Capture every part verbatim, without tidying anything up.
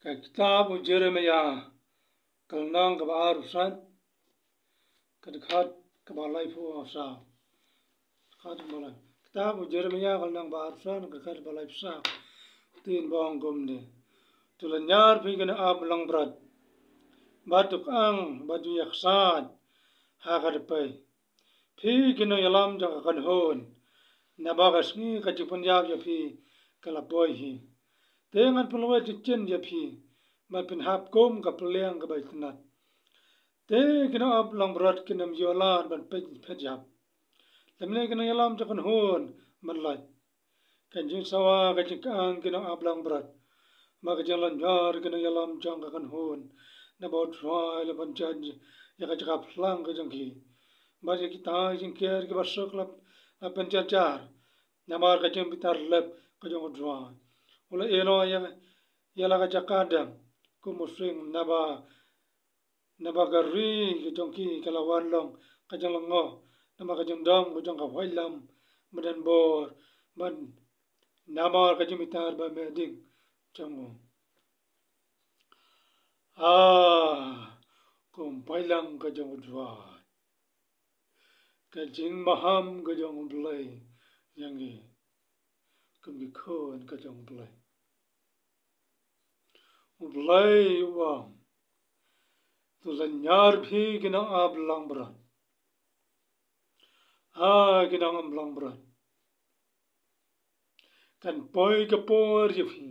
Ka kitab u Jeremiah, ka lynnong kaba arphew san, ka dkhot kaba laiphew saw. Dkhot kaba lai. Kitab u Jeremiah, ka lynnong ba arphew san, ka dkhot kaba laiphew saw. Ktien ba ong kumne: To lynñiar phi ki nong-ap langbrot, bad to kyang, bad to ïaksaid ha ka dpei, phi ki nongïalam jong ka kynhun, naba ka sngi ka jingpynïap ïa phi ka la poi hi. Te ngan pynlwet jingkyrmen ïa phi, ban pynhap kum ka pliang kaba itynnad. Te ki nong-ap langbrot kin ym ïoh lad ban phet, phet ïap, lymne ki nongïalam jong ka kynhun ban lait. Ka jingsawa ka jingkyang ki nong-ap langbrot, bad ka jinglynñiar ki nongïalam jong ka kynhun, naba U Trai u la pynjot ïa ka jaka phlang ka jong ki. Bad ïa kita ki jingker kiba suk la, la pynjarjar namar ka jingbitar lep ka jong U Trai. U la ïehnoh ïa, ïa la ka jaka dem kum u sing, naba, naba ka ri ka jong ki ka la wan long ka jinglyngngoh namar ka jingdom ka jong ka waitlam madanbor, bad namar ka jingbitar ba meh ding jong u. Ah, kum paidlang ka jong U Trai, ka jingmaham ka jong U Blei ïa ngi kum ki khun ka jong U Blei. U Blei u ong: To lynñiar phi ki nong-ap langbrot. Ah, ki nong-ap langbrot, kan poi ka por ïa phi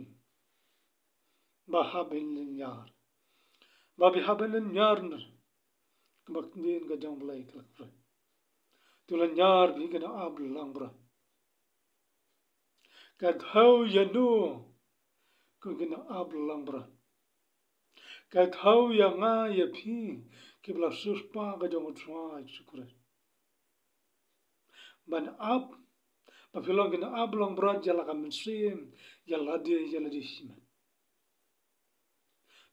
ba hap ban lynñiar, ba phi hap ban lynñiar na, kaba ktien ka jong U Blei ka la kren. To lynñiar phi ki nong-ap langbrot. Ka thew ïano ko ki nong-ap langbrot? Ka thew ïa nga ïa phi kiba la siewspah ka jong U Trai Jisu Khrist, ban ap ba phi long ki nong-ap langbrot ïa la ka mynsiem, ïa lade, ïa lade shimet.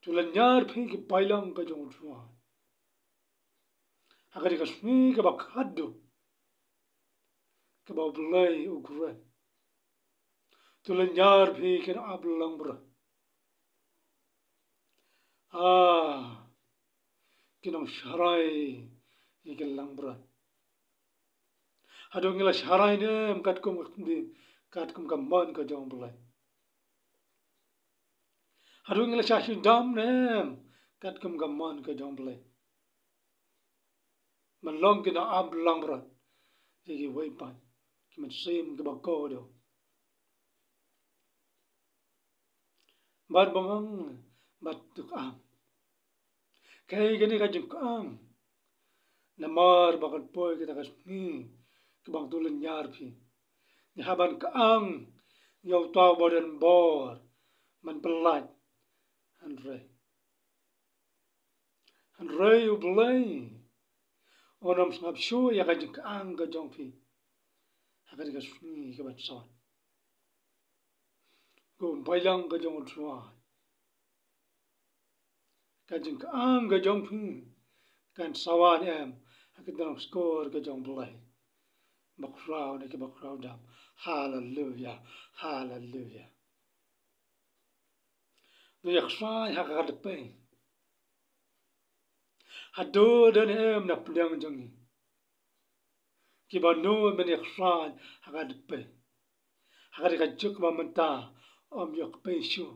To lynñiar phi ki paidlang ka jong U Trai ha kane ka sngi kaba khatduh kaba U Blei u kren. To lynñiar phi ki nong-ap langbrot. Ah, ki nongsharai ïa ki langbrot. Haduh ngi la sharai ne em katkum ka ktien, katkum ka mon ka jong U Blei? Haduh ngi la shah shitom ne em katkum ka mon ka jong U Blei? Ban long ki nong-ap langbrot ïa kiwei pat ki mynsiem kiba kordor. Bad ba ngan bad to kyang. Kaei kane ka jingkyang? Namar ba kan poi kata ka sngi kaba to lynñiar phi. Ngi hap ban kyang ïa uta uba don bor ban pyllait. Hynrei, hynrei U Blei un ym sngap shuh ïa ka jingkyang ka jong phi ha kane ka sngi kaban sot. Ko paidlang ka jong U Trai, ka jingkyang ka jong phi kan sawa ne em ha ka jingdon skor ka jong U Blei? Bakhraw ne ki bakhraw dam. Haleluya, haleluya. Ngi ïaksaid ha ka dpei. Haduh don ne em na pdeng jong ngi kiba nud ban ïaksaid ha ka dpei ha kane ka juk ba mynta ym ïoh kpei shuh?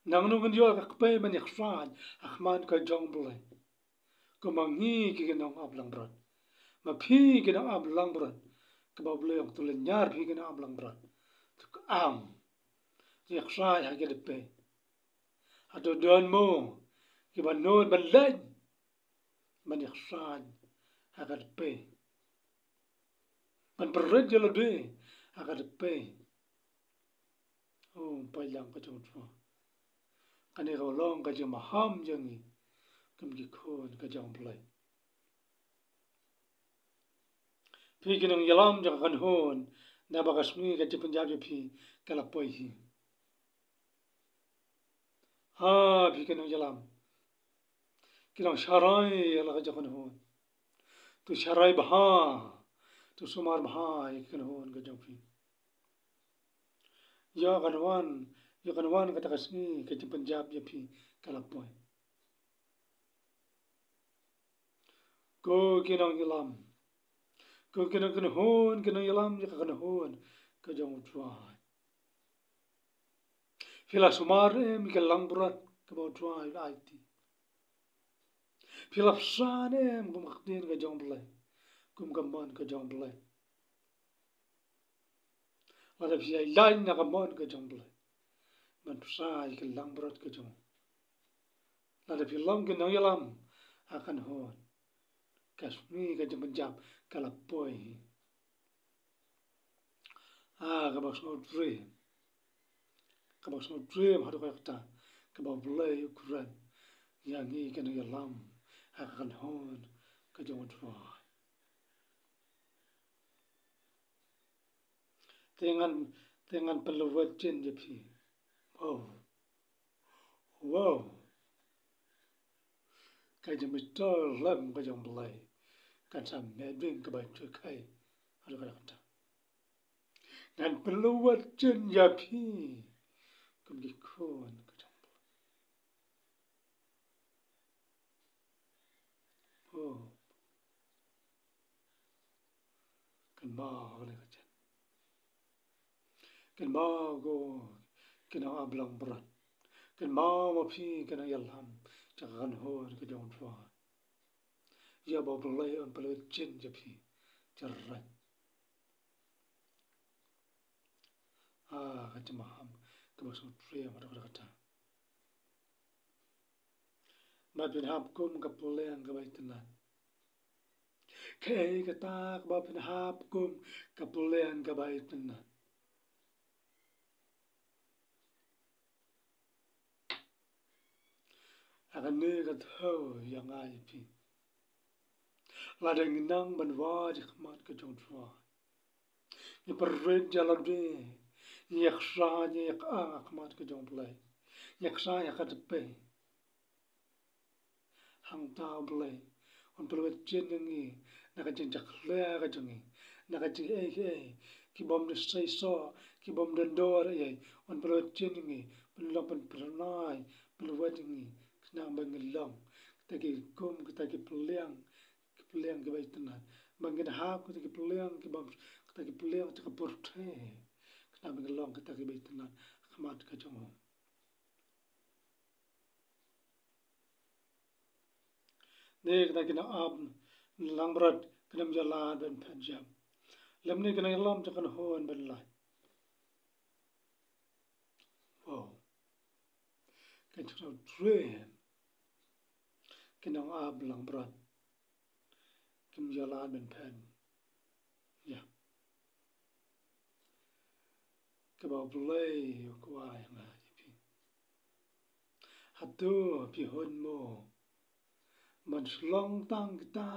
Nangno ngin ïoh ka kpei ban ïaksaid ha khmat ka jong U Blei? Kumba ngi ki nong-ap langbrot, ma phi ki nong-ap langbrot, kaba U Blei u ong to lynñiar phi ki nong-ap langbrot. To kyang, to ïaksaid ha ka dpei. Hato don mo kiba nud ban leit ban ïaksaid ha ka dpei, ban pynrit ïa lade ha ka dpei? O paidlang ka jong U Trai, kane ka long ka jingmaham jong ngi kum ki khun ka jong U Blei. Phi ki nongïalam jong ka kynhun, naba ka sngi ka jingpynïap ïa phi ka la poi hi. Ha phi ki nongïalam, ki nongsharai ïa la ka jong ka kynhun, to sharai bha, to sumar bha ïa ka kynhun ka jong phi. Ïa kan wan Ïa kan wan kata ka sngi, ka jingpynjop ïa phi ka la poi. Ko ki nongïalam, ko ki nongkynhun, ki nongïalam ïa ka kynhun ka jong U Trai. Phi la sumar em ïa ka langbrot kaba U Trai u la aiti? Phi la pynsan em kum ka ktien ka jong U Blei, kum ka mon ka jong U Blei? Lada phi ïaid laiñ na ka mon ka jong U Blei, ban pynsan ïa ka langbrot ka jong U. Lada phi long ki nongïalam ha ka kynhun, ka sngi ka jingpynjop ka la poi hi. Ah, kaba sngewtriem, kaba sngewtriem haduh katta, kaba U Blei u kren ïa ngi ki nongïalam ha ka kynhun ka jong U Trai. Te ngan, te ngan pynlwet jin ïa phi. Wow. Wow. Ka jingmyntoi lem ka jong U Blei kan sa mih beiñ kaba jyrkhei haduh katta. Ngan pynlwet jin ïa phi kum ki khun ka jong U Blei. Oh. Kynmaw kane ka ktien. Kynmaw ko ki nongap langbrot. Kynmaw ma phi ki nongïalam jong ka kynhun ka jong U Trai. Ïa ba U Blei un pynlwet jin ïa phi. Jyrkhei. Ah, ka jingmaham kaba sngewtriem haduh katta. Bad phin hap kum ka pliang kaba itynnad. Kaei kata kaba phin hap kum ka pliang kaba itynnad? Ha kane ka thew ïa nga ïa phi, lada ngi nang ban wad ha khmat ka jong U Trai, ngi pyrshah ïa lade, ngi ïaksaid, ngi ïaksaid ha khmat ka jong U Blei, ngi ïaksaid ha ka tpei. Hangta U Blei un pynlwet jin ïa ngi na ka jingjakhlia ka jong ngi, na ka jingaiei, ki bym da seisoh, ki bym da dor ei ei, un pynlwet jin ïa ngi, pynlong, pynphyrnai, pynlwet ïa ngi, khnang ba ngin long kita ki kum, kita ki pliang, ki pliang kiba itynnad, ba ngin hap kita ki pliang, ki bym, kita ki pliang jong ka pyrthei, khnang ba ngin long kita kiba itynnad ha khmat ka jong U. Ne kita ki nongap langbrot kim ïalad ban phet jam, lymne ki nongïalam jong ka kynhun ban lait. Wow. Ka jingtrei ki nongap langbrot kim ïalad ban phet. Ïa kaba U Blei u kwah ïa nga ïa phi. Hato phi hun mo ban shlong tang kita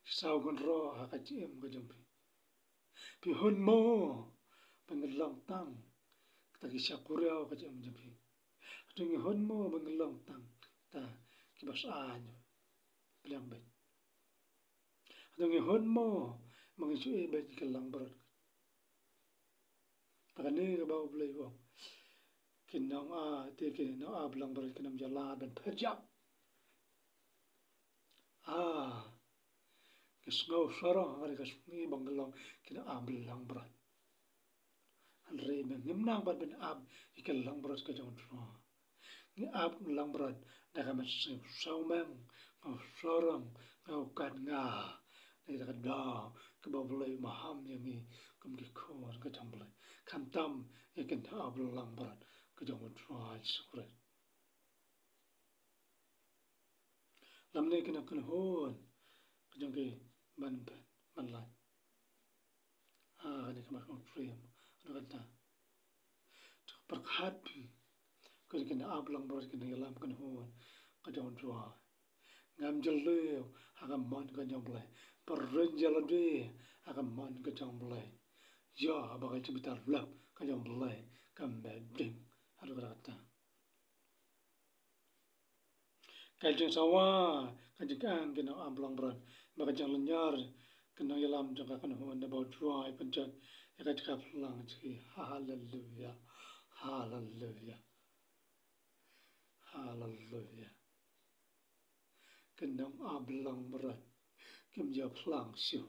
ki saw kynroh ha ka jingim ka jong phi? Phi hun mo ban long tang kita ki shakri ha ka jingim ka jong phi? Hato ngi hun mo ban long tang kita kiba sah ïa phi? Pliang bad Hato ngi hun mo ba ngin shu ïeh bad ki langbrot? Te kane kaba U Blei u ong, ki nong, ah, te ki nongap langbrot kim ïalad ban phet jam. Ah, ngi sngew sarong ha kane ka sngi ba ngi long ki nongap langbrot. Hynrei ba ngim nang pat ban ap ïa ka langbrot ka jong U Trai. Ngi ap langbrot da ka mynsiem sawmeng, nga sawrong, nga u kat nga. Na kata ka daw kaba U Blei u maham ïa ngi kum ki khun ka jong U Blei, khamtam ïa ki nongap langbrot ka jong U Trai Jisu Khrist. Lymne ki nongkynhun ka jong ki ban phet, ban lait. Ah, kane ka mut ka triem. Haduh katta, to pyrkhat phi, kine ki nongap langbrot, ki nongïalam kynhun ka jong U Trai. Ngam jylliew ha ka mon ka jong U Blei. Pyrshah ïa lade ha ka mon ka jong U Blei. Ïa ba ka jingbitar lap ka jong U Blei kam beh ding. Haduh katta. Ka jingsawa, ka jingkyrkhu ki nongap langbrot, bad ka jinglynñiar ki nongïalam jong ka kynhun, da ba U Trai u pynjot ïa ka jingkyrkhu lang jong ki. Haleluya. Haleluya. Haleluya. Ki nong ap langbrot kim ïa phlang shuh.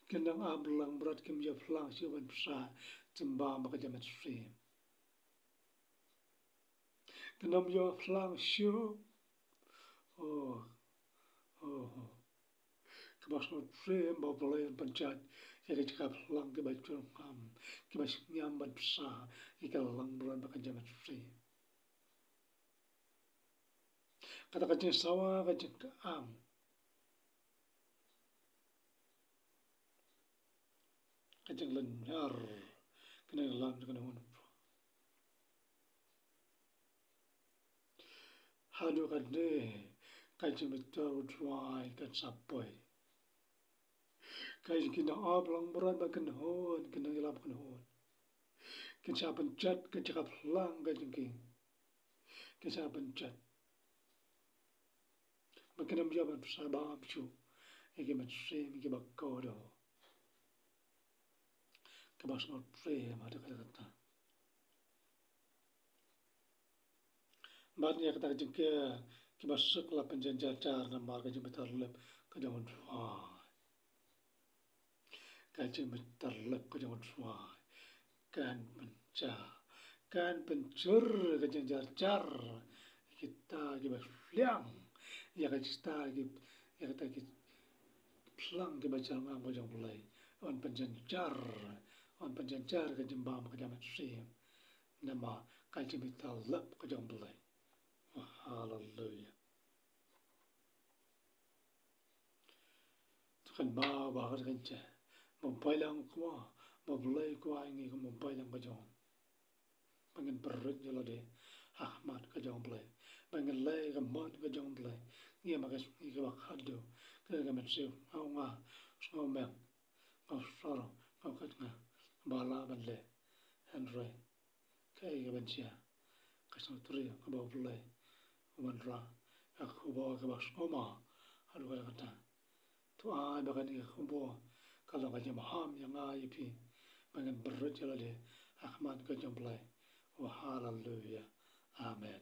Ki nong ap langbrot kim ïa phlang shuh ban pynshai jingbam bad ka jingmynsiem. Kim ïa phlang shuh. Oh, oh, oh. Kaba sngewthuh ba U Blei un pynjot ïa ka jaka phlang kiba jyrngam, kiba sngewthuh ban pynshai ïa ka langbrot bad ka jingmynsiem. Kata ka jingsawa, ka jingkyrpad, ka jinglynñiar, kane ka lam kane hun. Haduh katne ka jingbitar U Trai kan sa poi. Ka jingkynnoh ap langbrot ba kynhun, kynnoh ïalap kynhun, kin sa pynjot ka jaka phlang ka jingkieng. Kin sa pynjot. Ba kin ym ïoh ban pynshai bam shuh ïa ki mynsiem kiba kordor. Kaba sngewthuh ma da kata kata. Bad ïa kata ka jingkieng kiba suk la pynjynjar jar namar ka jingbitar lep ka jong U Trai. Ka jingbitar lep ka jong U Trai kan pynjynjar, kan pynjur ka jingjynjar ïa kita kiba phlang ïa ka jita ki, ïa kita ki phlang kiba jyrngam ka jong U Blei. Un pynjynjar, un pynjynjar ka jingbam ka jingmynsiem. Namar ka jingbitar lep ka jong U Blei. Haleluya. To kan ba ba ka kan che. Mo bai lang ko, mo Blei ko ai ngi ko mo bai lang ka jong. Ba ngin pyrshah ïa lade ha khmat ka jong Blei. Ba ngin leh ka mon ka jong Blei. Ngi ma ka ngi ka ba khadduh. Ka ka men siew ngau nga, ngau mem, ngau sor, ngau kat nga. Ba la ban leh. Hynrei kaei ka ban jia? Ka sngewthuh kaba U Blei u wanrah ka khubor kaba sngewma. Haduh katta katta. To ai ba kane ka khubor ka long ka jingmaham ïa nga ïa phi ba ngin pyrshah ïa lade ha khmat ka jong U Blei. Oh, haleluya. Amen.